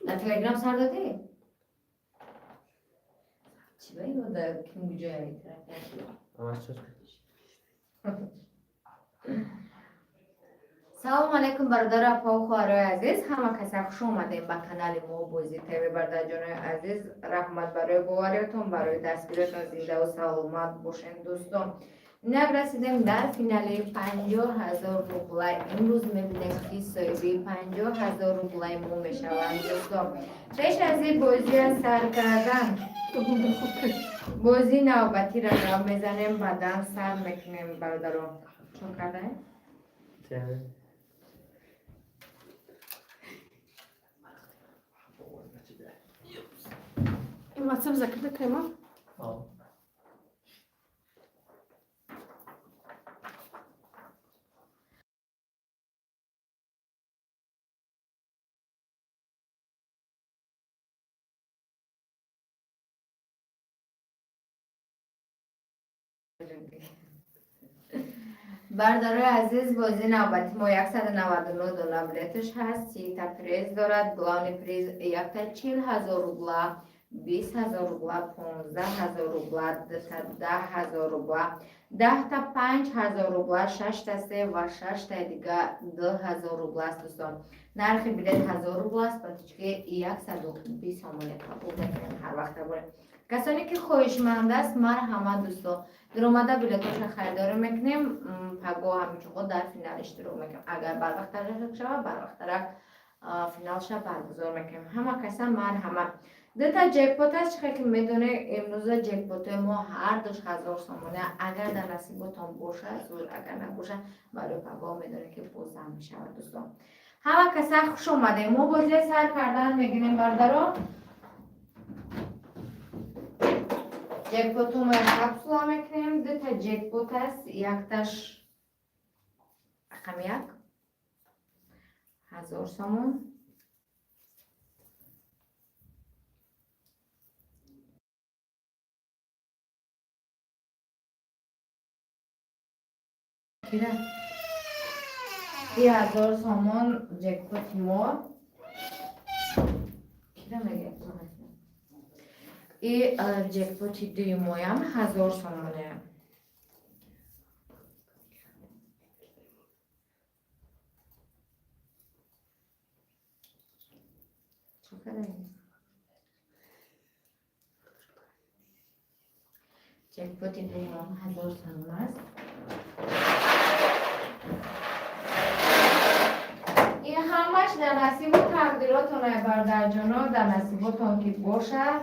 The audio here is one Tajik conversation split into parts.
Дар Телеграм сар додӣ? Чӣ ба ё да ким ҷоя? Ама чӣ? Салому алайкум, бародару апаву хоҳарои азиз, ҳама каса хуш омадем ба канали мо Бозӣ ТВ. Бародарҷонои азиз, раҳмат барои бовариятон, барои дастгириятон, зиндаву саломат бошен, дӯстон. Инак, расидем дар финали 50 000 рубла. Имрӯз мебинем, ки соҳиби 50 000 рублаи мо мешаванд. Дӯстон, пеш аз ин бозия сар кардан, бозии навбатиро гап мезанем, баъдан сар мекунем. Бародарон, чон кардаем? Те. Ин WhatsApp закрыта крема? А. Бародарои азиз, бозии навбати мо 199 дона билеташ ҳаст, 30-та приз дорад. Главный приз якта 40 000 рубла, 20 000 рубла, 15 000 рубла, дута 10 000 рубла, 10-та 5000 рубла, шашта се ва шаштаи дига 2000 рубла аст. Дӯстон, нархи билет 1000 рубла аст, ба тички 120 сомони қабул мекунем ҳар вақта борем. Касоне ки хоҳишманд аст, марҳамат, дӯстон, дуромада билетоша харидорӣ мекунем. Пагоҳ ҳаминчуқо дар финал иштирок мекунем. Агар барвақттарак шава, барвақттарак финалша баргузор мекунем. Ҳама каса марҳамат. Дута ҷекпот аст. Чихе ки медоне, имрӯза ҷекпотои мо ҳар душ 1000 сомона. Агар дар насиботон бошад, зур, агар набошад, барои пагоҳ медонем, ки бозам мешавад. Дӯстон, ҳама каса хуш омадем. Мо бозия сар кардан мегирем, бародарон. Ҷекпотумо капсула мекунем. Дута ҷекпот аст, якташ рақами як, 1000 сомон. Кира и 1000 сомон ҷекпоти мо кира мега? И ҷекпоти дуюмоям 1000 сомоне. Чӣ кардем? Ҷекпоти дуюмам 1000 сомон аст. Ин ҳамаш дар насибу тақдиротон, ай бародарҷоно. Дар насиботон ки бошад,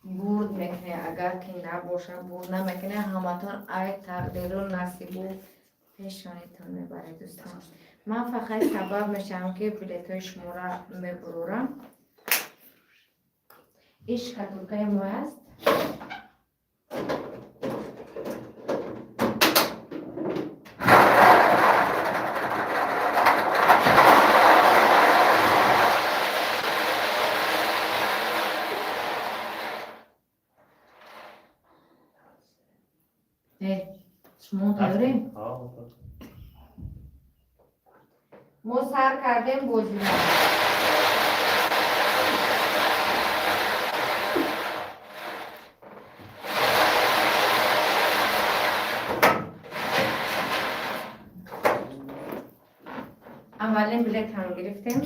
бурд мекунед, агар ки набошад, бурд намекунед. Ҳаматон ай тақдиру насибу пешонитон мебаред. Дӯстон, ман фақат сабаб мешавам, ки билетҳои шуморо мебурорам. Ин шкатулкаи мо аст. Шумо тайёрем? А. Мо сар кардем бозиро. Аввалин билет ҳам гирифтем.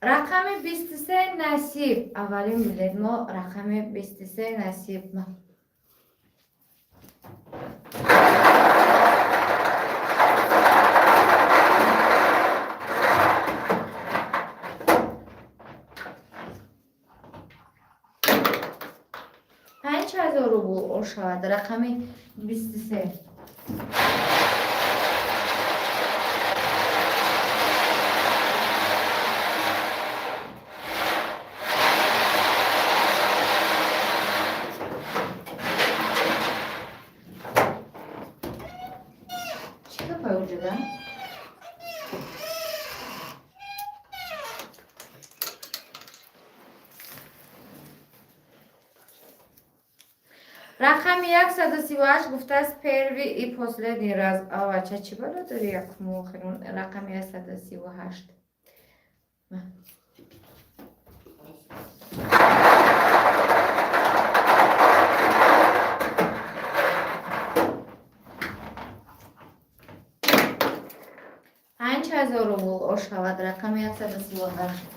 Рақами 23, Насиб. Аввалин билет мо рақами 23, Насиб. 5000 рубл ошавад рақами 23. Чӣ гапай уҷада? Рақами 138 гуфтааст: первый и последний раз. Авача, чӣ бало дори якуму охирун? Рақами 138. 5000 рубл ошавад рақами 138.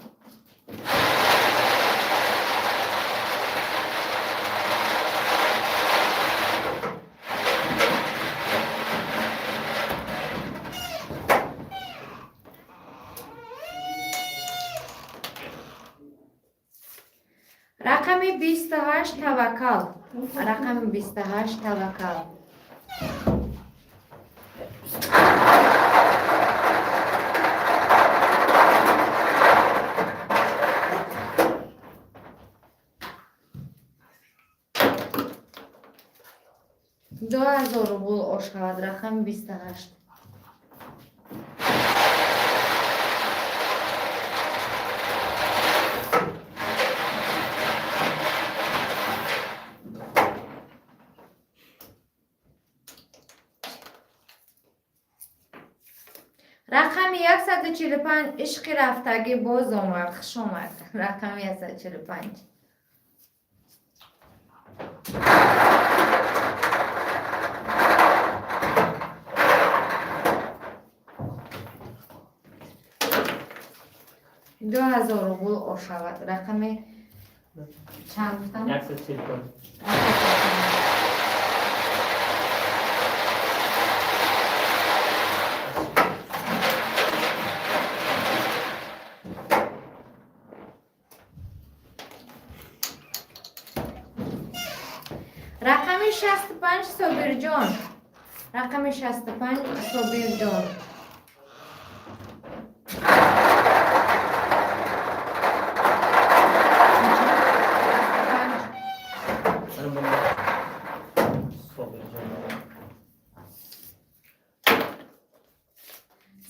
Рақами 28, Таваккал. Рақами 28, Таваккал. 2000 рубл ошавад рақами 28. Рақами 145, Ишқи рафтагӣ боз омад. Хуш омад, рақами 145. 2000 рубл ошавад. Рақами чанд гуфтам? 145. Рақами 65, Собирҷон. Рақами 65, Собирҷон. 65. Ман бunda Собирҷон.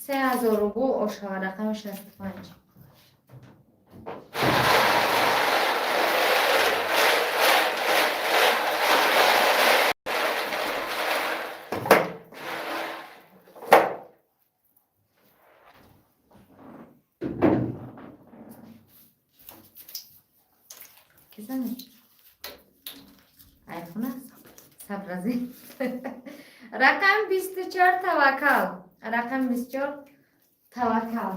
3000 рубл ошавад рақами 65. Ки зане? Айфон аст? Сабрази. Рақами 24, Таваккал. Рақами 24, Таваккал.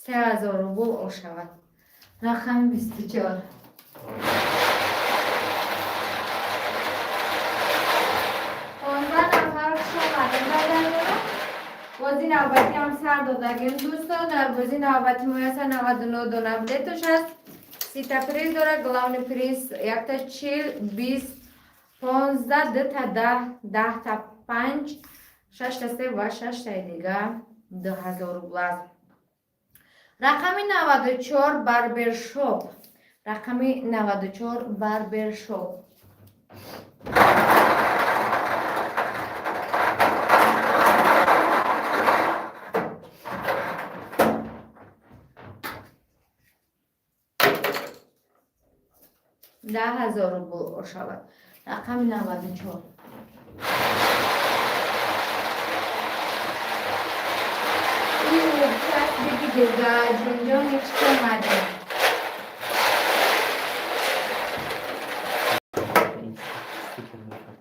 3000 рубл ошавад. Рақами 24. 15 нафар, хуш омадем. Бозӣ навбатӣ ҳам сар додагем, дӯстон. Дар бозӣ навбати мо 199 дона билетош аст. 30-та приз дорад. Главный приз якта 40, 20, 15, дута 10, 10-та панҷ, шашта се ва шаштаи дига 2000 рубл аст. Рақами 94, Барбершоп. Рақами 94, Барбершоп. 10 000 рубл ошавад рақами 94. Бигидега ҷонҷон, ҳеч омадем. Стикер мехоҳад.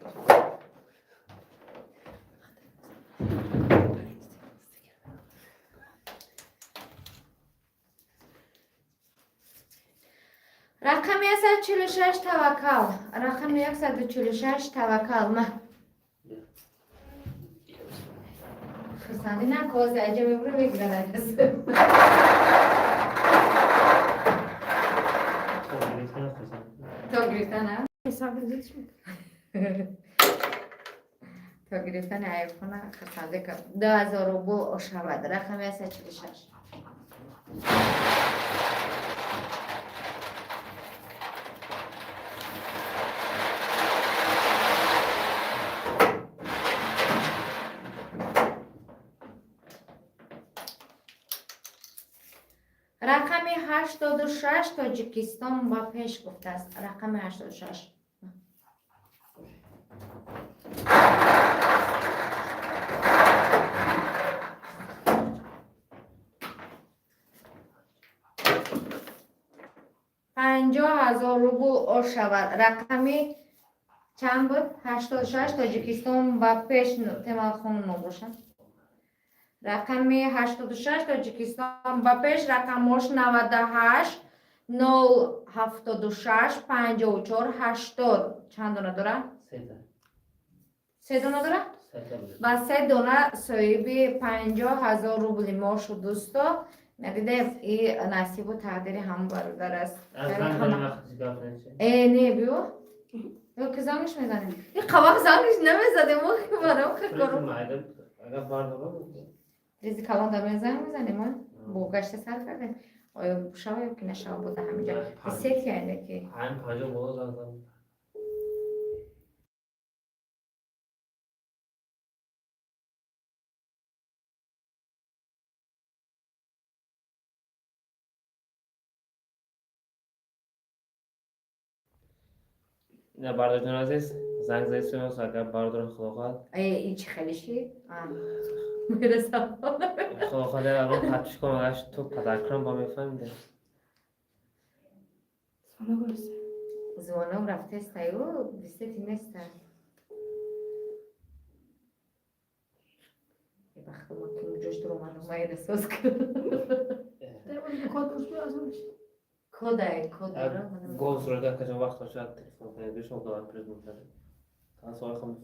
Рақами 146, Таваккал. Рақами 146, Таваккал. Ма хурсандӣ накози аҷа мебуру мегирад. То гирифтан хурсанд. То гирифтана. Ҳисоб зидш. То гирифтани айфона хурсандӣ кард. 2000 рубл ошавад рақами 146. Рақами 86, Тоҷикистон ба пеш гуфтааст. Рақами 86. 50 000 рубл ош шавад. Рақами чанд буд? 86, Тоҷикистон ба пеш. Темалхон бошад. Рақами 86, Тоҷикистон ба пеш. Рақамош 98 076 54 80. Чанд дона дора? Сета. Се дона дора? Сета буд. Ва се дона соҳиби 50 000 рубли мо шуд, дӯсто. Надидем, и насибу тақдири ҳам бародар аст. Аз занг занем, вақти гап занем. Э, не, биё. Ё ки зангш мезанем? И қавақ зангш намезадем, мо барам Призи майда агар бардорам. Призи калон да занг мезанем, а? Бо гашта сар кардем. Оё шава ё ки нашава буда ҳаминҷа. Сети айне ки. Ҳамин 50 боло занг занем. На, бародарҷон азиз, занг задед, агар бародарон худо хоҳад. Э, и чӣ хеле ши? А. Мерасам. Худо хоҳад, алон подписчикон агар ту падаркунам ба мефаҳмиде. Звонок расид. Звонок рафтеста ю, бисети неста. Е, бахто ма ким ҷош дуроману майра соз кардам. Дар код пурс аз он. Кодай, код дора. Голос рога каҷо вақт бошад, телефон кунед, бишмо главный приз мекардем. Та суол хом.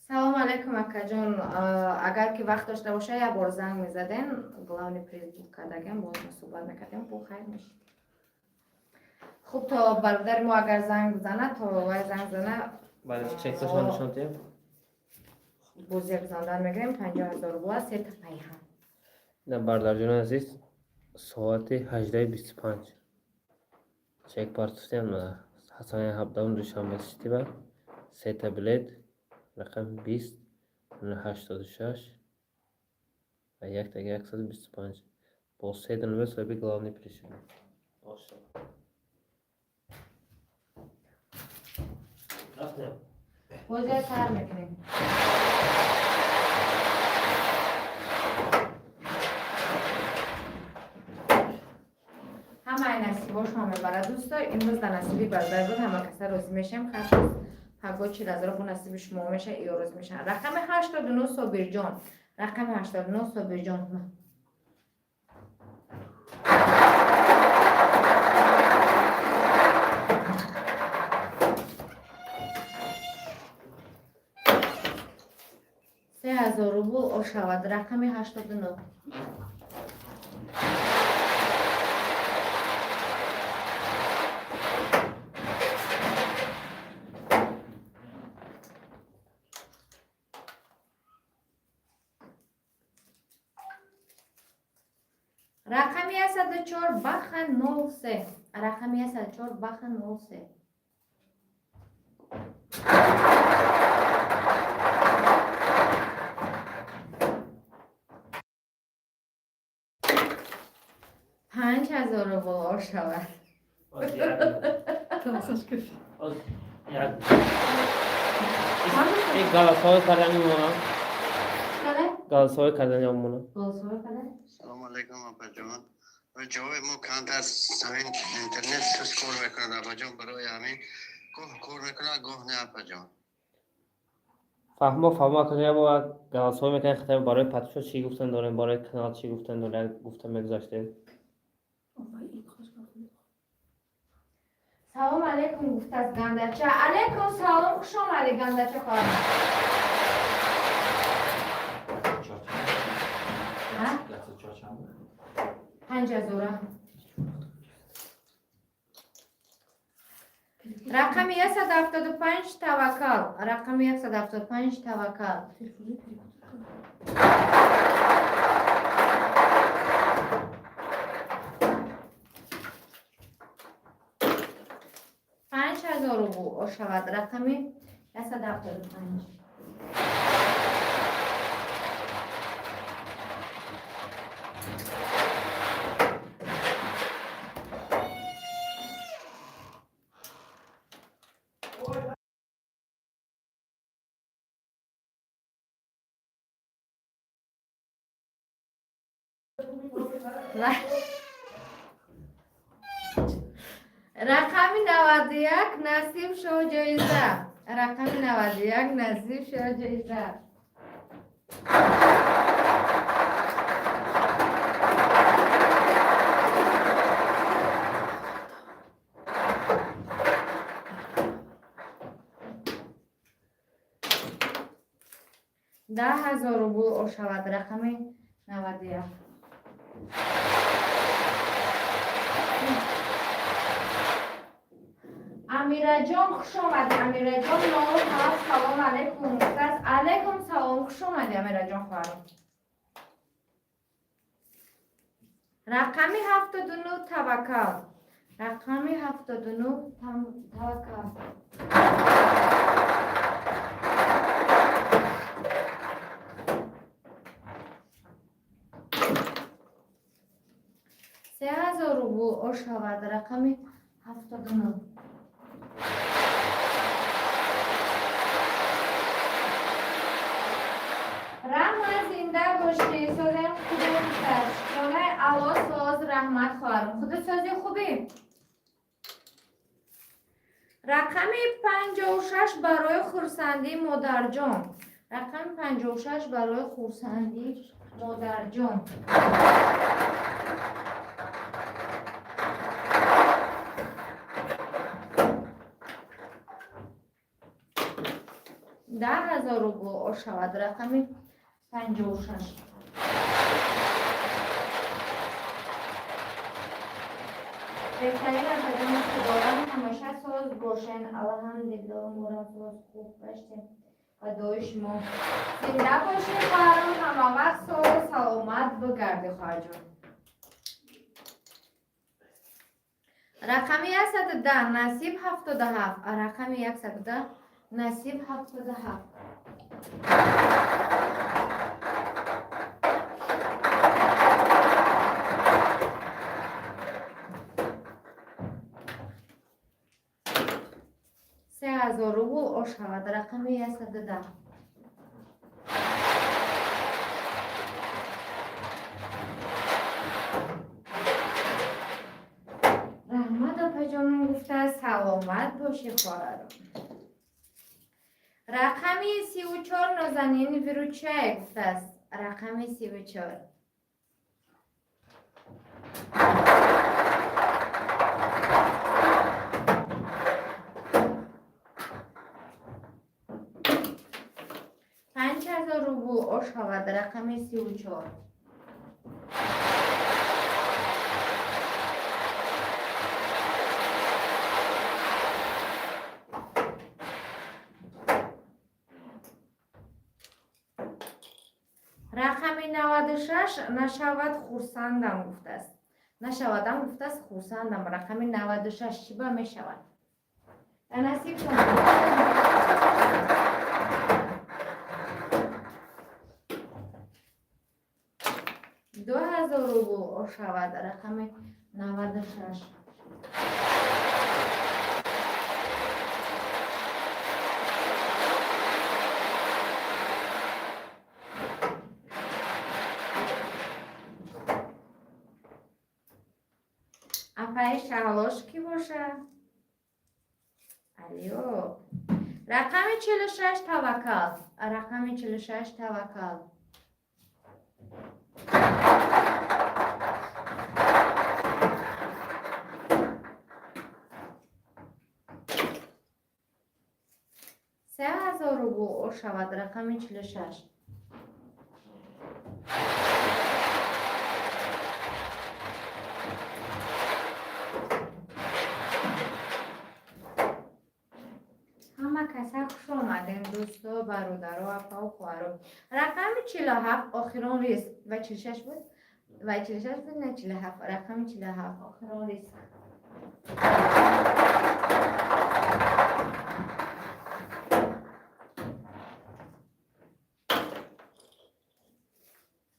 Салом алейкум, акаҷон. Агар ки вақт дошта боша, як бор занг мезаден, главный приз буд кардагем, боз мо суҳбат мекардем, бо хайр мешид. Хуб, то бародари мо агар занг бизана, то вай занг зана. Баъд чексашон нишон диҳем. Боз як зандан мегирем, 50 000 рубла, сета пайҳам. На, бародарҷони азиз, соати 18:25 чек партуфтем ҳасани 17 Душанбе Ситиба, сета билет, рақам 20 86 ва яктага 125, бо се дона соҳиби главный приз шудем. Ошалло. Рафтем. Боз як сар мекунем. Ҳамаи насибошон мебарад, дӯсто. Имрӯз дар насиби бародар буд, ҳама каса розӣ мешавем. Хашм паго 40 000 бо насиби шумо меша, ё розӣ мешаванд. Рақами 89, Собирҷон. Рақами 89, Собирҷон. 3000 рубл ошавад. Рақами 89. Рақами 104, баха 03. Рақами 104, баха 03. 5000 рубл ошавад. Оз як Классаш киф. Оз як ин голосовой кардани монам. Каде? Голосовой кардани монам. Голосовой каде? Салом алейкум, апаҷон. Ҷои мо камтар ҳамин интернет суст кор мекунад, апаҷон, барои ҳамин гоҳ кор мекунад, гоҳ не, апаҷон. Фаҳмо, фаҳмо, акаҷон, як бор голосовой мекунем, хитоб барои подписчик чӣ гуфтан дорем, барои канал чӣ гуфтан дорем, гуфта мегузаштем. Вай, ин хош. Салом алейкум гуфтааст Гандача. Алейкум салом, хуш омадӣ, Гандача хоҳар. А? 5000-а. Рақами 175, Таваккал. Рақами 175, Таваккал. Телефони перекутор. 5000 рубл ошавад. Рақами 175. Рақами 91, насиб шо ҷоиза. Рақами 91, насиб шо ҷоиза. 10 000 рубл ошавад рақами 91. Амираҷон, хуш омадӣ. Амираҷон 07, салом алейкум гуфтааст. Алейкум салом, хуш омадӣ, Амираҷон хоҳарам. Рақами 79, Таваккал. Рақами 79, Таваккал. 3000 рубл ошавад рақами 79. Раҳмат, зинда бошӣ. Созем, хубе гуфтааст. Шукронаи Алло, соз, раҳмат, хоҳарам. Худосози, хубӣ. Рақами 56 барои хурсандии модарҷон. Рақами 56 барои хурсандии модарҷон. 10 000 рубл ошавад рақами 56. Беҳтарин апаҷони, Худованд ҳамеша соз бошен. Алҳамдулилло, мора соз, хуб гаштем ва дуои шумо. Зинда бошед, хоҳарон, ҳамавақт соз, саломат бигардӣ, хоҳарҷон. Рақами 110, насиб 77. Рақами 110, насиб 77. 3000 рубл ошавад рақами 110. Раҳмат, апаҷонам гуфтааст. Саломат бошӣ, хоҳарам. Рақами 34, Нозанин выручай гуфтааст. Рақами 34. 5000 рубл ошавад рақами 34. Рақами 96, нашавад хурсандам гуфтааст. Нашавадам гуфтааст, хурсандам. Рақами 96, чӣ ба мешавад? Насиб шумо. 2000 рубл ошавад рақами 96. Апаи Шаҳлош кӣ бошад? Алё. Рақами 46, Таваккал. Рақами 46, Таваккал. 3000 рубл ошавад рақами 46. Ҳама каса хуш омадем, дӯсто, бародаро, апаву хоҳаро. Рақами 47, охирон риск. Ва 46 буд, ва 46 буд, на, 47. Рақами 47, охирон риск.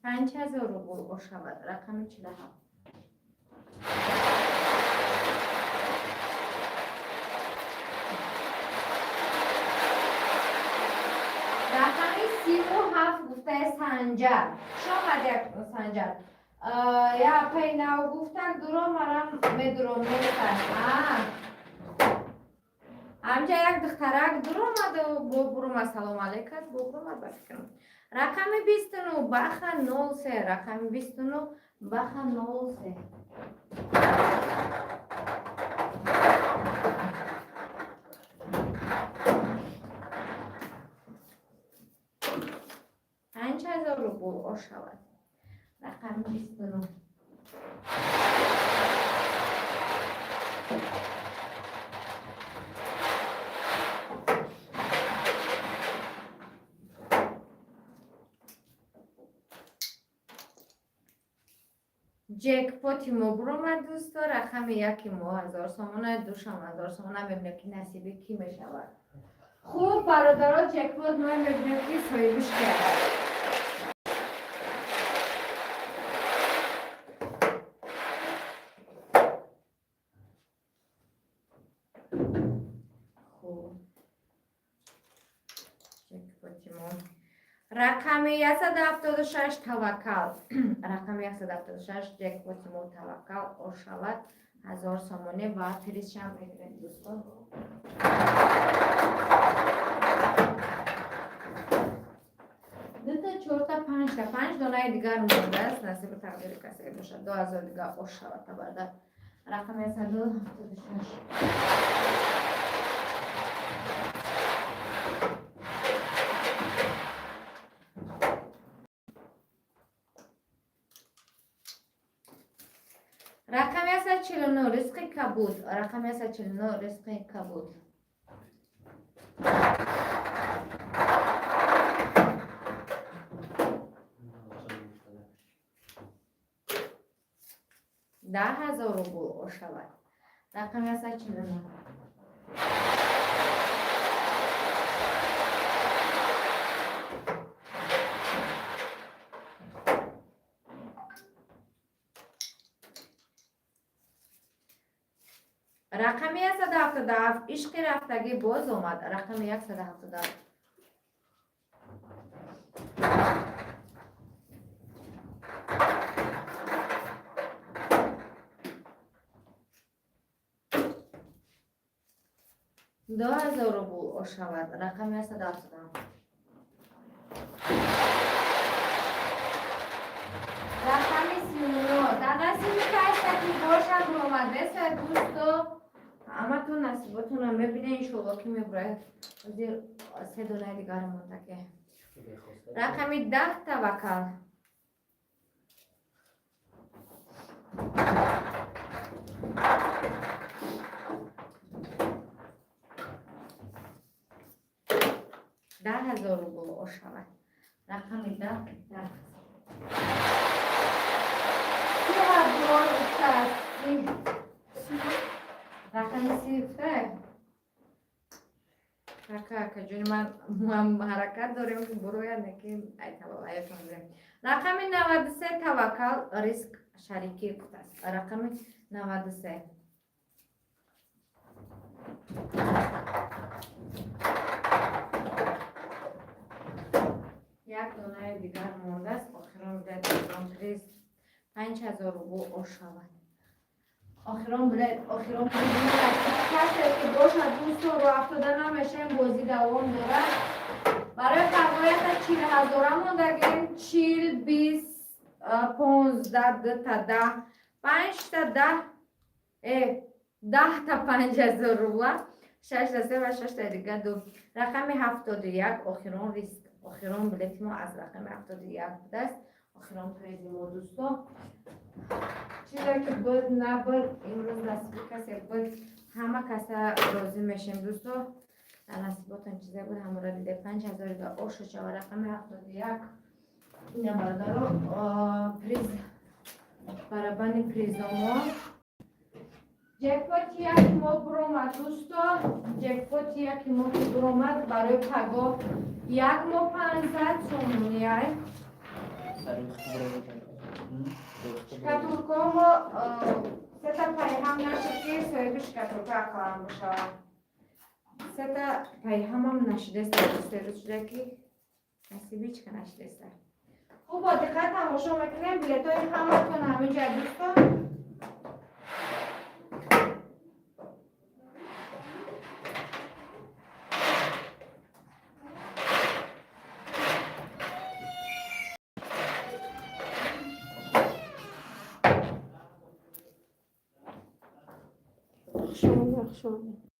5000 рубл ошавад рақами 47. Рақами 37 гуфтаи Санҷар. Хуш омад, як Санҷар. Я апай нав гуфтан, дуро марам медуром нестан. Ҳамҷа як духтарак дуромаду бо бурума, салом алейкат, бо буромад ба фикрам. Рақами 29, баха 03, рақами 29, баха 03. 5000 рубл ошавад. Рақами 29. Ҷекпоти мо буромад, дӯсто. Рақами яки мо 1000 сомона, душам 1000 сомона. Мебинем, ки насиби кӣ мешавад. Хуб, бародаро, ҷекпот мо мебинем, ки соҳибиш кард. Хуб, ҷекпоти мо рақами 176, Таваккал, рақами 176. Ҷекпоти мо Таваккал ошавад, 1000 сомонӣ ва призшам мегирем, дӯстон. Дута, чорта, панҷта, панҷ донаи дигар мондааст. Насиби тақдири касе бошад, 2000 дигар ошавад табарда. Рақами 176. Рақами 149, Ризқи кабуд, рақами 149, Ризқи кабуд. 10 000 рубл ошавад. Рақами 149. Рақами 177, Ишқи рафтагӣ боз омад. Рақами 177. 2000 рубл ошавад. Рақами 177. Рақами 39 дар насиби касе ки бошад, омад бесад. Дӯсто, ҳаматон насиботонро мебинед, иншоалло, ки мебурад. Ҳозир се донаи дигар мондаке. Рақами 10, Таваккал. 10 000 рубл ошавад. Рақами 10, 10 000. 30 000 гуфтааст. Рақами 30 гуфта. Ака, акаҷони ман, ман ҳаракат дорем, ки бурояд, лекин айтавалаятон. Рақами 93, Таваккал, риск шарикӣ гуфтааст. Рақами 93. Як донаи дигар мондааст. Охирон билет, охирон приз 5000 рубл ошавад. Охирон билет, охирон приз. Касе ки бошад, дӯсто, рӯ афтода намешаем, бозӣ давом дорад. Барои фарғоята 40 ҳазора мондагем. 40, 20, 15, дута 10, панҷта 10, 10-та 5000 рубла, шашта се ва шашта дигар ду. Рақами 71, охирон риск, охирон билети мо аз рақами 71 будааст. Охирон призи мо, дӯсто. Чизе ки буд набуд, имрӯз насиби касе буд, ҳама каса розӣ мешем. Дӯсто, дар насиботон чизе буд, ҳамаро диде. 5000 га ошо шава. Рақами 71. Ина, бародаро, приз, барабани призомо. Ҷекпоти як мо буромад, дӯсто. Ҷекпоти яки мо ки буромад, барои пагоҳ як мо 500 сомонияй. Шкатулкомо сета пайҳам нашид, ки соҳиби шкатулка ақаллан бошавад. Сета пайҳамам нашидеста, се рӯз шуда, ки насиби чика нашидеста. Хуб, бо диққат тамошо мекунем билетҳои ҳаматон ҳаминҷа, дӯстон. Хуш омадед, хуш омадед.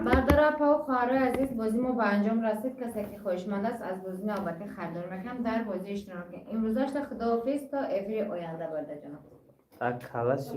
Бардора, апаву хоҳарои азиз, бозӣ мо ба анҷом расид. Касе ки хоҳишманд аст, аз бозӣ навбатӣ харидор мекунам, дар бозӣ иштирок кунед. Имрӯзашта худоҳофиз, то эфири оянда, бардаҷонам. А кала чӣ?